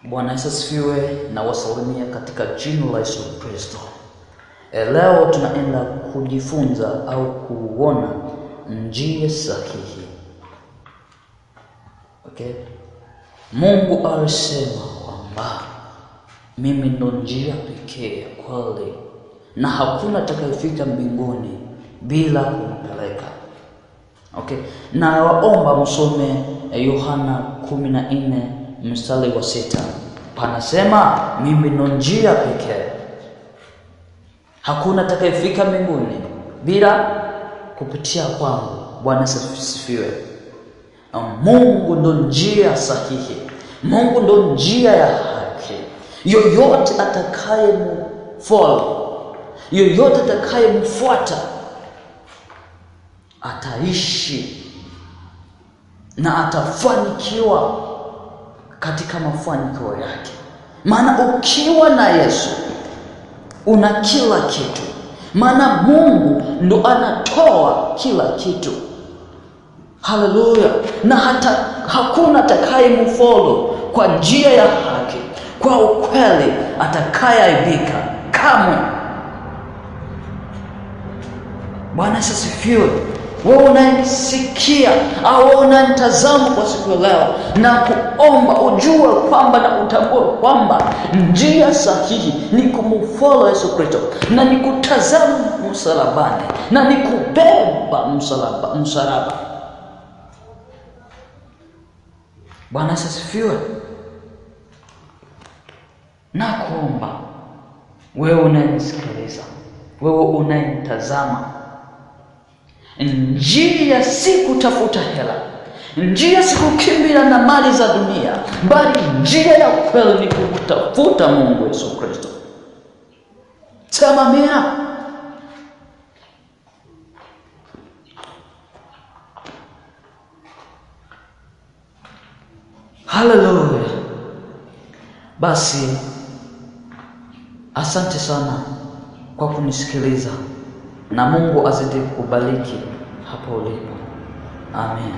Bwana Yesu asifiwe na wasalimia katika jina la Yesu Kristo. Leo tunaenda kujifunza au kuona njia sahihi. Okay? Mungu alisema kwamba mimi ndo njia pekee ya kweli na hakuna atakayefika mbinguni bila kumpeleka. Okay? Na waomba msome Yohana 14 mstari wa 6. Panasema mimi ndo njia pekee. Hakuna atakayefika mbinguni bila kupitia kwangu. Bwana asifiwe. Mungu ndo njia sahihi. Mungu ndo njia ya haki. Yoyote atakayemfollow, yoyote atakayemfuata ataishi na atafanikiwa katika mafanikio yake. Maana ukiwa na Yesu una kila kitu. Maana Mungu ndo anatoa kila kitu. Haleluya. Na hata hakuna atakayemfollow kwa njia ya haki, kwa ukweli, atakayeaibika kamwe. Bwana asifiwe. Wewe unanisikia au unanitazama kwa siku leo, na kuomba ujue kwamba na utambue kwamba njia sahihi ni kumfollow Yesu Kristo, na ni kutazama msalabani, na ni kubeba msalaba. Bwana asifiwe. Na kuomba wewe unanisikiliza, wewe unanitazama, njia si kutafuta hela, njia si kukimbia na mali za dunia, bali njia ya kweli ni kumtafuta Mungu Yesu Kristo. Sema amina. Haleluya. Basi asante sana kwa kunisikiliza, na Mungu azidi kukubariki hapo ulipo. Amen.